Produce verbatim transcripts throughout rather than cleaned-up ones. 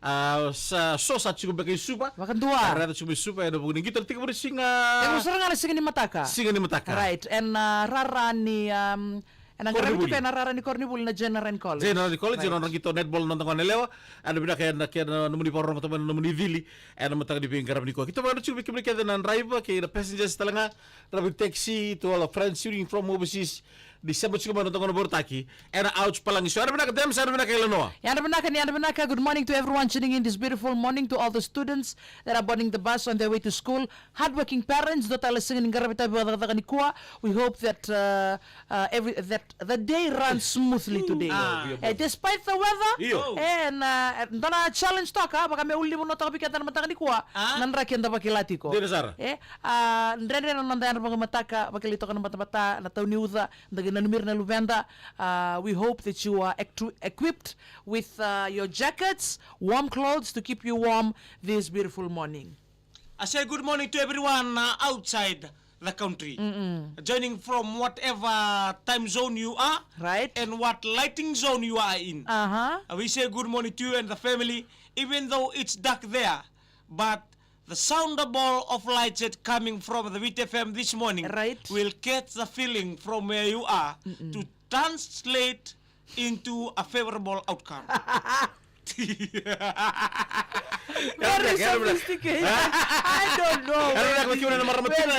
A, sa, so sa tiko beka i Suva. Vakadua. A, raica tiko mai Suva, ena vuku ni qito na tekivu ni siga. Tekivu sara ga na siga ni mataka. Siga ni mataka. Right, ena, a, rara ni, um, ena qaravi tiko ena rara ni koronivuli na General College. General College, right. Ena nodra qito netball na noda gone yalewa. Ena vinaka ena kena nomuni vakarorogo tiko mai na nomuni cili. Ena mataka ni veiqaravi nikua. Qito vakadua tiko vei kemuni kece na draiva, kei na passengers tale ga. Draiva ni taxi, to all our friends tuning from overseas. Ni sema tiko mai na noda gauna vakarautaki ena Ouch Palagi Show. Yadra vinaka Dems, yadra vinaka Ilanoa. Yadra vinaka ni yadra vinaka. Good morning to everyone tuning in this beautiful morning, to all the students that are boarding the bus on their way to school. Hardworking parents, dua tale na siga ni qaravi tavi vakacakacaka nikua. We hope that, uh, uh, every, that the day runs smoothly today. Ah. Eh, despite the weather, io, eh, na, eh, dua na challenge toka, vaka me ulunivanua toka vei keda na mataka nikua, ah, na draki eda vakila tiko. Dina sara. Eh, a, dredre na noda yadra vakamataka, vakilai toka na batabata, na tau ni uca, da qai nanumi ira na luveda. Uh, we hope that you are equ-, equipped with, uh, your jackets, warm clothes to keep you warm this beautiful morning. I say good morning to everyone, uh, outside the country. Mm-mm. Joining from whatever time zone you are, right, and what lighting zone you are in. Uh-huh. Uh, we say good morning to you and the family, even though it's dark there, but the sound of ball of light set coming from the Viti F M this morning, right, will catch the feeling from where you are, mm-mm, to translate into a favorable outcome. Very sophisticated. I don't know where this is going.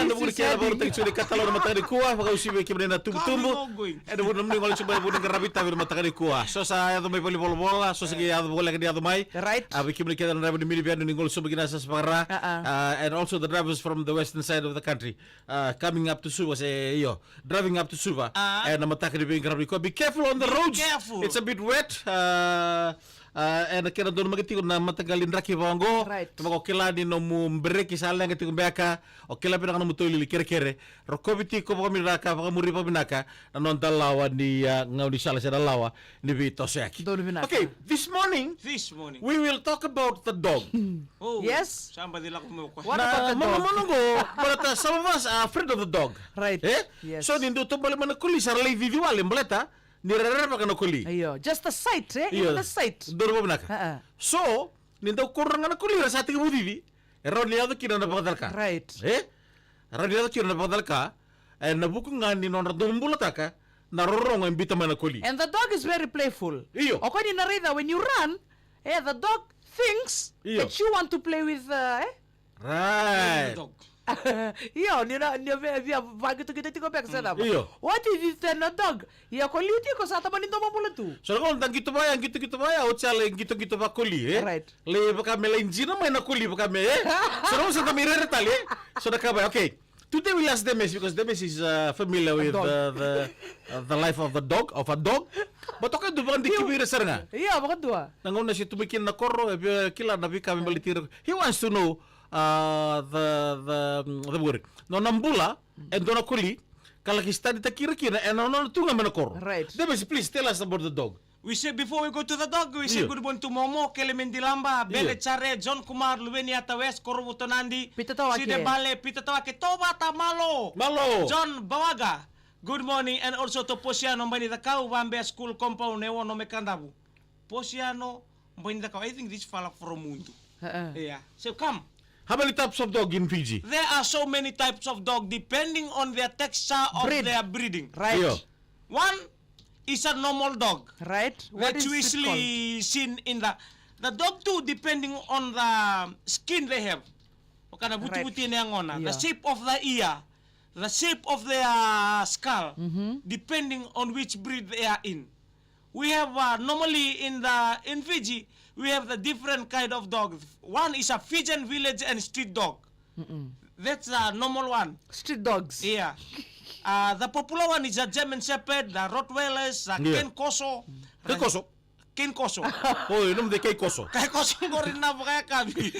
Ena vuku ni kena vakautaki tiko ni katalau na mataka nikua, vakauasivi vei kemuni na tubutubu. Ena vuku ni nomuni gole tiko mai, vuku ni qaravi tavi na mataka nikua. So sa yaco mai valenivolavola, so sa qai yaco voleka ni yaco mai. Right. A, vei kemuni kece na draiva ni minivan ni gole sobu kina sa sa vakara. Uh-uh. Uh, and also the drivers from the western side of the country, uh, coming up to Suva, se io, driving up to Suva. Ah. Ena mataka ni veiqaravi nikua. Be careful on the roads. Be careful. It's a bit wet. Uh, uh, ena kena donumaki tiko na mataqali draki vaqo. Right. Kevaka o kila ni nomu breki sa leqa tiko beka, o kila vinaka nomu toilili kerekere. Rokovi tiko vakavinaka, vakamuri vakavinaka na noda lawa ni, uh, gaunisala se na lawa ni veitosoyaki. Donu vinaka. Okay, this morning, this morning, we will talk about the dog. Oh, yes. Sa baci lako mai o koya. What about the dog? Na manumanu qo, baleta some of us are afraid of the dog. Right. Eh? Yes. So ni dau taubale mai na koli, sa ra lai cici wale baleta ni ra rerevaka na koli. Io, just the sight, eh? Io. Even the sight. Donu vakavinaka. Uh-uh. So ni dau kodra ga na koli, ra sa tekivu cici. E rawa ni yaco kina na vakacalaka. Right. Eh? E rawa ni yaco kina na vakacalaka. Ena vuku ga ni nodra dau bulataka na rorogo e biuta mai na koli. And the dog is very playful. Io. O koya ni na raica, when you run, eh, the dog thinks, io, that you want to play with, uh, eh? Right. Dog. Io, ni na, ni via, via vakitakita tiko beka se cava. Io. What if it's not a dog? Ia koli tiko sa tamani doma bula tu. So na gauna da qito vaya, qito, qito vaya, oti sa lai qito, qito vakoli, eh? Right. Lai vaka me lai jina mai na koli, vaka me, eh? So na gauna sa da mai rere tale, eh? So na ka vaya, okay. Today we'll ask Demes because Demes is, uh, familiar with the, the, uh, the life of the dog, of a dog. But okay, dua vakadikeva ira sara ga. Io, vakadua. Na gauna se tu mai kina na koro, e via kila na veika me baleti ira. He wants to know, uh, the, the, mm, the word. Nona bula e dua na koli, ka laki studytaki ira kina ena nona tu ga mai na koro. Right. Demes, please tell us about the dog. We say, before we go to the dog, we say, io, good morning to Momo, Kelemen Dilaba, io, Bele Chare, John Kumar, Luveni Ata West, Korovu Tonadi, Peter Tawake. Side Bale, Peter Tawake, Tovata Malo. Malo. John Bawaga. Good morning, and also to Posiano Bainidakau, Vabea School Compound, e ono me Kadavu. Posiano Bainidakau. I think this fella from Udu. Uh-uh. Yeah. So come. How many types of dog in Fiji? There are so many types of dog depending on their texture of, breed, their breeding. Right. Io. One is a normal dog. Right. What is it called? That's usually seen in the, the dog too, depending on the skin they have. What kind of, right, vutivuti na yagona. The, yeah, shape of the ear, the shape of their skull, mm-hmm, depending on which breed they are in. We have, uh, normally in the, in Fiji, we have the different kind of dogs. One is a Fijian village and street dog. Mm-mm. That's a normal one. Street dogs. Yeah. Uh, the popular one is a German Shepherd, the Rottweilers, the, yeah, Cane Corso. Cane Corso. Cane Corso. Oh, you know the Cane Corso. Cane Corso, qori na vakayakavi.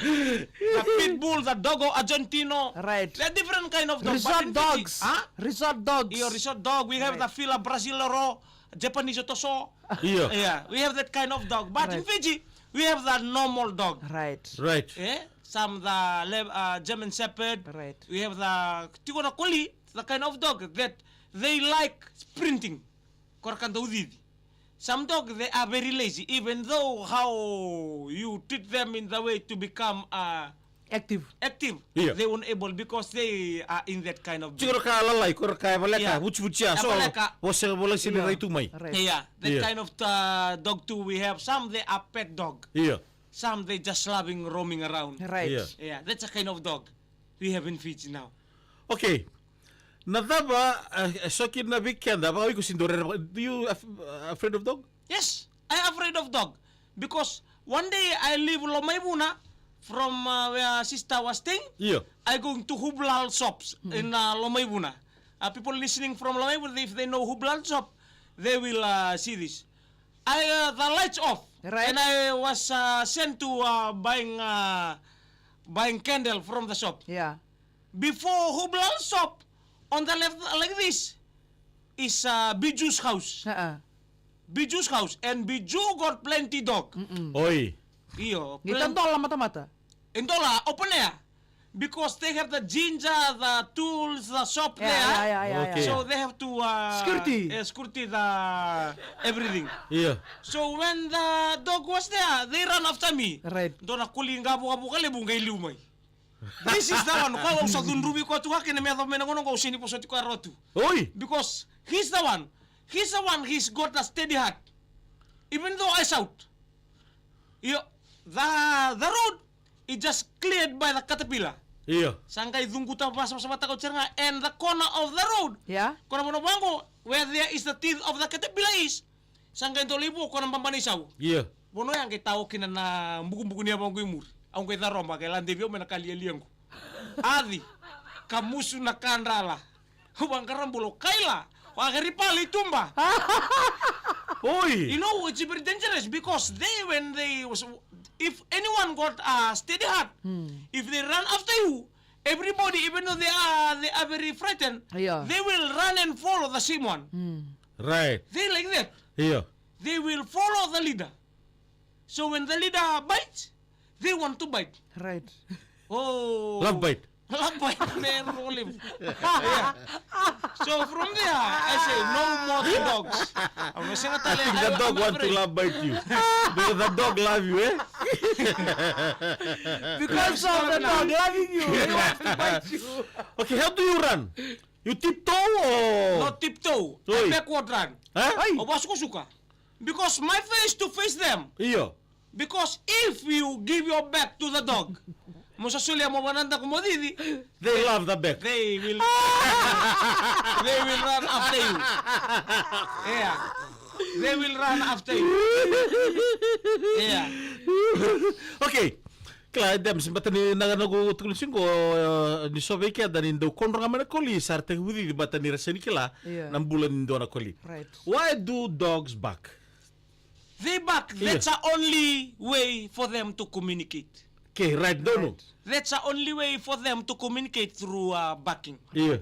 The pit bull, the dogo argentino. Right. There are different kind of dogs. But in Fiji, resort dogs. Huh? Resort dogs. Your resort dog. We have, right, the Fila Brasileiro, Japanese Toso. Yeah. Yeah, we have that kind of dog. But in, right, Fiji, we have the normal dog. Right. Right. Eh? Some the le-, uh, German Shepherd. Right. We have the, tiko na koli, the kind of dog that they like sprinting. Ko ra ka dau cici. Some dog, they are very lazy, even though how you treat them in the way to become uh, Active. active, Yeah. they won't able because they are in that kind of Tiko na ka lalai, ko na ka e valeka, Yeah. vucivucia, so Valeka. vose vola sili Yeah. rai tu mai. Right. Yeah, that Yeah. kind of uh, dog too. We have some they are pet dog. Ia. Some they just loving roaming around. Right. Yeah. Yeah, that's a kind of dog we have in Fiji now. Okay. Na cava, uh, so kina na vei keda, vaka iko si dore, do you af- uh, afraid of dog? Yes, I afraid of dog because one day I leave Lomaivuna from uh, where sister was staying. Ia. I going to Hublal shops in uh, Lomaivuna. Uh, people listening from Lomaivuna, if they know Hublal shop, they will uh, see this. I uh, the lights off, Right. and I was uh, sent to uh, buying uh, buying candle from the shop. Yeah. Before Hublal shop, on the left like this is uh, Biju's house. Uh-uh. Biju's house, and Biju got plenty dog. Oi. Io, Ni tan plenty. Dola matamata. In Dola, open air. Because they have the ginger, the tools, the shop Yeah, there. yeah, yeah, yeah, Okay. yeah. So they have to uh, Security. Uh, security the everything. Ia. So when the dog was there, they ran after me. Right. Dona koli ga vuka vuka levu ga i liu mai. This is the one. Koya au sa cudruvi koya tu ga kina me yaco mai na gauna qo au seni posoti koya rawa tu. Oi. Because he's the one. He's the one. He's got a steady heart. Even though I shout. Io, the, the road is just cleared by the caterpillar. Ia. Sa qai cuquta vasavasavataka oti sara ga and the corner of the road. Yeah. Ko na vanua vaqo where there is the teeth of the caterpillar is. Sa qai dolei vo ko na baba ni sau. Ia. Vanua ya qai tao kina na bukubuku ni yavaqu i muri. Au qai caroba qai ladevi au mai na ka lialiaqu. Aci. Kamusu na kadrala. Au vaqara bula o kaila. O a qai ripala i tuba. Oi. You know, it's very dangerous because they, when they, was- if anyone got a steady heart, if they run after you, everybody, even though they are they are very frightened, Yeah. they will run and follow the same one. Right. They like that. Ia. They will follow the leader. So when the leader bites, they want to bite. Right. Oh. Love bite. Love bite, man, roll him. Yeah. So from there, I say no more to dogs. Au na sega tale. I think the I'm dog not want to afraid. Love bite you. Because the dog love you, eh? Because of the dog loving you, he wants to bite you. Okay, how do you run? You tiptoe or? Not tiptoe. Oi. Backward run. Huh? Ai. Au vasukusuka. Because my face to face them. Io. Because if you give your back to the dog, mo sa solia mo vanadaku mo cici, They love the back. they will they will run after you. Yeah. They will run after you. Yeah. Okay. Kila, Dems, bata ni na noqu tukuna siqo, eh, ni so vei keda ni dau kodro ga mai na koli, sa ra tekivu cici, bata ni ra sega ni kila Yeah. na bula ni dua na koli. Right. Why do dogs bark? They bark. Yeah. That's the only way for them to communicate. Okay, right, no, no. That's the only way for them to communicate through uh, barking. Yeah.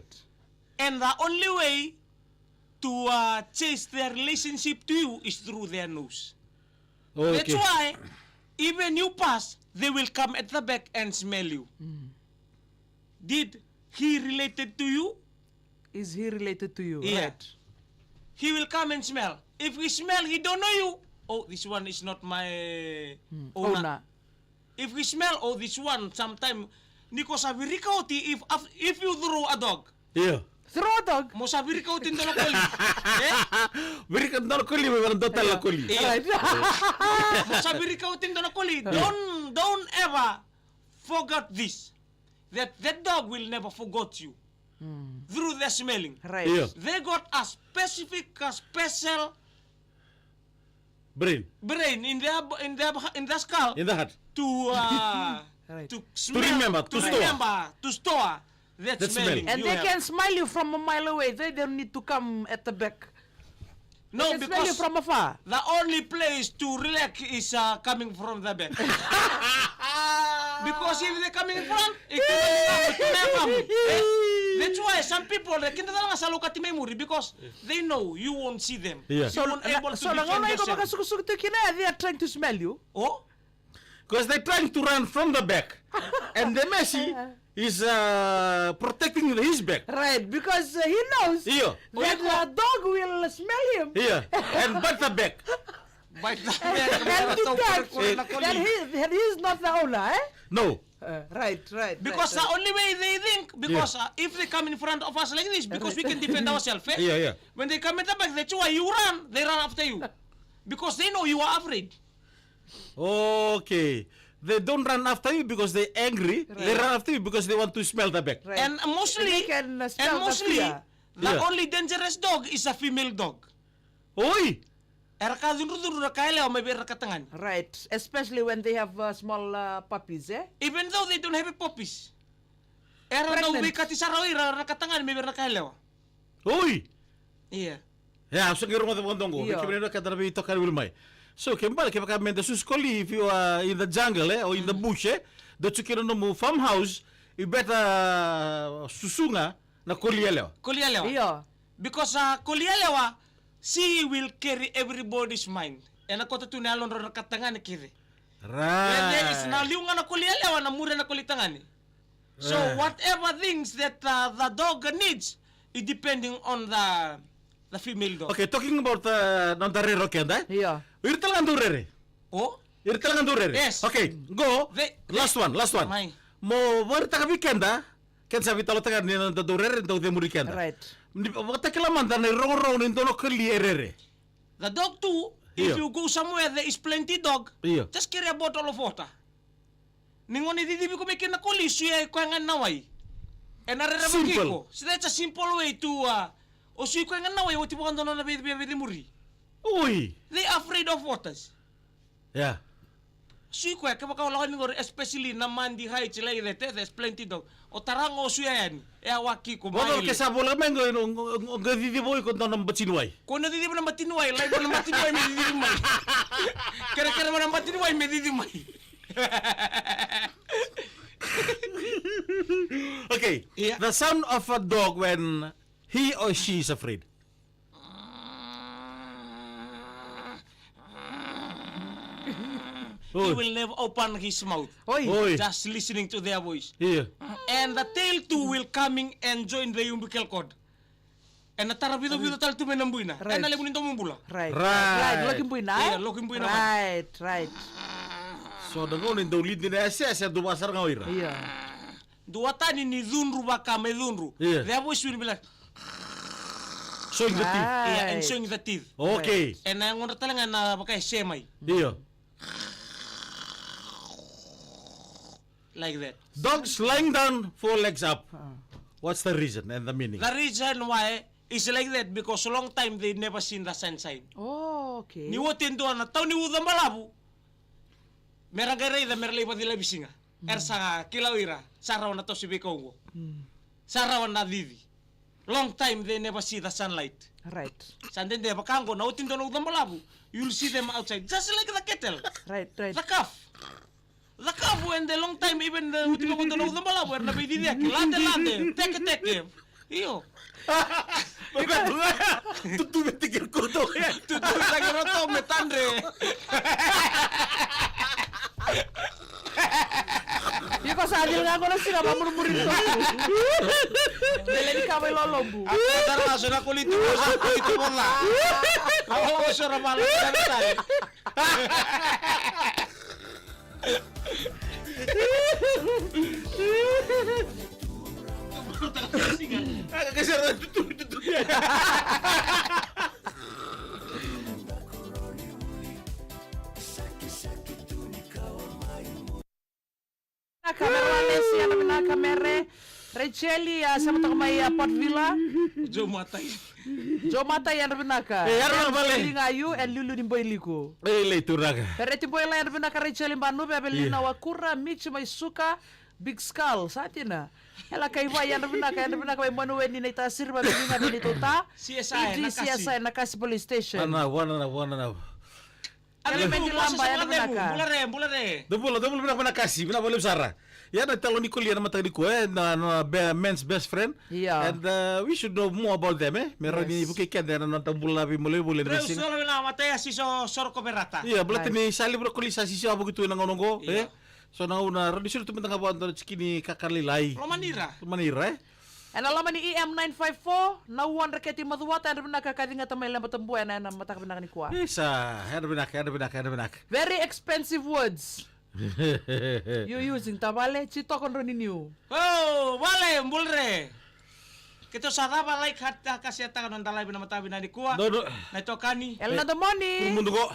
And the only way to uh, change their relationship to you is through their nose. Okay. That's why even you pass, they will come at the back and smell you. Did he related to you? Is he related to you? Yeah. Right. He will come and smell. If he smell, he don't know you. Oh, this one is not my owner. Owner. If he smell, oh, this one, sometime, ni ko sa virika oti, if, af- if you throw a dog, Yeah. Throw a dog. mo sa virika oti dua na koli. Eh? Virika dua na koli, vei dua tale na koli. Yeah. Right. Mo sa virika oti dua na koli. Don't, don't ever forget this. That, that dog will never forget you. Through their smelling. Right. Yeah. They got a specific, a special Brain. brain in their in their in their skull In the heart. to uh, Right. to smell, remember, to to store. remember, to store that, That smelling. smell. And You they have- can smell you from a mile away. They don't need to come at the back. No, They can smell you because from afar. The only place to relax is uh, coming from the back. Because if they coming in front, it cannot come, it cannot come. Eh? That's why some people they can't tell us look at memory because they know you won't see them. Yeah. You won't able to So na defend gauna iko yourself. vakasukusuku tu kina, they are trying to smell you. Oh, Because they're trying to run from the back. And the Messi, He's uh, protecting his back. Right, because uh, he knows Io. that the dog will smell him. Io. And bite the back. Bite the back. And detect that, he, that he's not the owner, eh? No. Uh, right, right. Because right, the right. only way they think, because uh, if they come in front of us like this, because we can defend ourselves, eh? Yeah, yeah. When they come in the back, that's why you run, they run after you. Because they know you are afraid. Okay. They don't run after you because they're angry. Right. They run after you because they want to smell the back. Right. And mostly, they can uh, smell and mostly, the, fear. The yeah. only dangerous dog is a female dog. Oi! Era ka cudrucudru ra ka yalewa mai vei ira na ka tagane. Right, especially when they have uh, small uh, puppies, eh? Even though they don't have a puppies. Era dau veikati sara o ira na ka tagane mai vei ira na ka yalewa. Oi! Ia. Ia, au sa qai rogoca vakadogo. Io. Kemuni na ka da na veitokani voli mai. So, ke bale kevaka me da susu koli if you are in the jungle, eh, or in the bush, eh? Da tu kina nomu farmhouse, you better uh, susuga na koli yalewa. Koli yalewa. Io. Because uh, koli yalewa, she will carry everybody's mind. Ena kota tu na yalodra na ka tagane kece. Right. There is na liu ga na koli yalewa na muri na koli tagane. So right. whatever things that uh, the dog needs, it depending on the the female dog. Okay, talking about uh, noda rere o keda, eh? Io. Ira tale ga dau rere. O? Ira tale ga dau rere. Yes. Okay, go. They, last they, one, last one. Mai. Mo vakaraitaka vei keda, keda sa veitalanoataka ni na dau rere, dau cemuri keda. Right. Ni vakatakila mada na irogorogo ni dua na koli e rere. The dog too, if Io. you go somewhere there is plenty dog, Io. just carry a bottle of water. Ni gone cicivi iko mai kina na koli, suia koya ga na wai. Ena rerevaki iko. So that's a simple way to uh, o sui koya ga na wai, oti vakadua na vei vei vei muri. Oi. They are afraid of waters. Yeah. Sui koya kevaka o lako ni qori, especially na muddy heights like that, eh, there's plenty dog. O tara ga o suia yani. E a waki iko mai. Ke sa vola mai qo, qo cicivi iko dua na batini wai. Ko na cicivi na batini wai, lai na batini wai me cicivi mai. Kerekere na batini wai me cicivi mai. Okay. Yeah. The sound of a dog when he or she is afraid. He Oi. will never open his mouth. Oi. Oi. Just listening to their voice. Yeah. And the tail too will coming and join the umbilical cord. Ena tara vicovico tale tu mai na buina. Right. Ena levu ni domo bula. Right. Right. Right. Loki buina, eh? Yeah, loki buina. Right, right. So da gauna e dau lidi na yasayasa e dau vakasara ga o ira. Yeah. Duatani ni cudru vaka me cudru. Yeah. Their voice will be like showing the teeth. Yeah, and Right. showing the teeth. Okay. Ena yagodra tale ga na vaka e se mai. Yeah. Like that. Dogs lying down, four legs up. Ah. What's the reason and the meaning? The reason why is like that because a long time they never seen the sunshine. Oh, okay. Ni oti e dua na tau ni uca balavu. Me ra qai raica, me ra lai vacilavi siga. Era sa kila o ira, sa rawa na toso veikau oqo. Sa rawa na cici. Long time they never see the sunlight. Right. Sa dede vaka oqo na oti dua na uca balavu. You'll see them outside, just like the cattle. Right, right. The calf. The calf when the long time, even the oti vaka dua na uca balavu, era na veiciciyaki. Lade, lade, teke, teke. Io. Tutu me tiki roto. Tutu me tiki roto me tadre. Iko sa cili ga ko na siga vamurimuri ni toku. Dele ni kava i lolobu. Tara so na koliti so na koliti vola. Awa so ra vala. Vinaka, Mere Walesi, yadra vinaka Mere. Racheli, a, sema toka mai, a, Port Vila. Joe Matai. Joe Matai, yadra vinaka. E, yadra vinaka, vale. Racheli Gayu, e, Liuliu ni Boiliko. E, lei turaga. Reti Boila, yadra vinaka, Racheli Banuve, Avelina Wakura, Michi mai Suka, Big Skull, sa tina. Ela Kaivai, yadra vinaka, yadra vinaka, mai Manuweni, nei ta siri, vavili ga, nei tauta. C S I, Nakasi. C S I, Nakasi Police Station. Ana, wana, na, wana, na. Ela Medi Laba, yadra vinaka. Bula re, bula re. Da bula, da bula vinaka, vinaka Nakasi, vinaka vakalevu sara. Ia na talo ni kolia na mataka nikua, e, na, na be-, men's best friend. Ia. And, uh, we should know more about them, e. Me rawa ni vukei keda ena noda bula veimaloi voli ena veisiga. Rau soro na matai a siso soro koverata. Ia, baleta ni sa levu na koli sa sisi a vuki tu ena gauna oqo, e. Ia. So na gauna rau ni soli tu mada ga vua dua na tikini kakana lailai. Loma ni ra. Loma ni ra, e? Ena loma ni E M nine five four, na Uadra kei Macuata, yadra vinaka ka cigata mai Leba Tabua ena, ena mataka vinaka nikua. Isa, yadra vinaka, yadra vinaka, yadra vinaka. Very expensive words. You using tavale, titoko drau ni niu. Oh, vale, bulre. Keitou sa cava like, heart, ka share taka na noda live ena mataka vinaka nikua. No, no. Na itokani. Ela na domoni. Kuru mudu qo.